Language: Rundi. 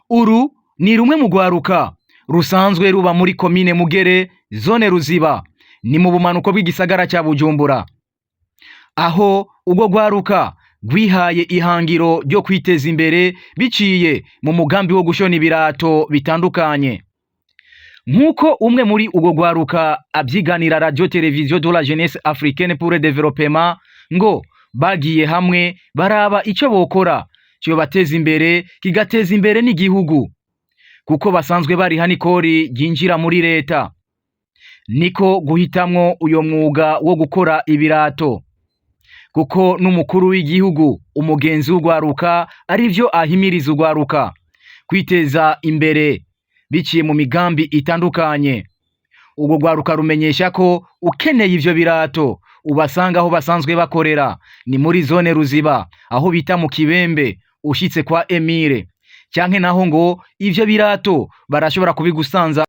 Uru ni rumwe mu rwaruka rusanzwe ruba muri komine Mugere, zone Ruziba, ni mu bumanuko bw'igisagara cya Bujumbura, aho urwo rwaruka rwihaye ihangiro ryo kwiteza imbere biciye mu mugambi wo gushona ibirato bitandukanye. Nk'uko umwe muri urwo rwaruka abyiganira Radio Télévision de la Jeunesse Africaine pour le Développement, ngo bagiye hamwe baraba icyo bokora cyobateza imbere, kigateza imbere n'igihugu, kuko basanzwe bariha n'ikori ryinjira muri leta. Niko guhitamwo uyo mwuga wo gukora ibirato, kuko n'umukuru w'igihugu, umugenzi w'urwaruka, arivyo ahimiriza urwaruka kwiteza imbere biciye mu migambi itandukanye. Urwo rwaruka rumenyesha ko ukeneye ivyo birato ubasanga aho basanzwe bakorera, ni muri zone Ruziba, aho bita mu Kibembe, ushitse kwa Emile, canke naho ngo ivyo birato barashobora kubigusanza.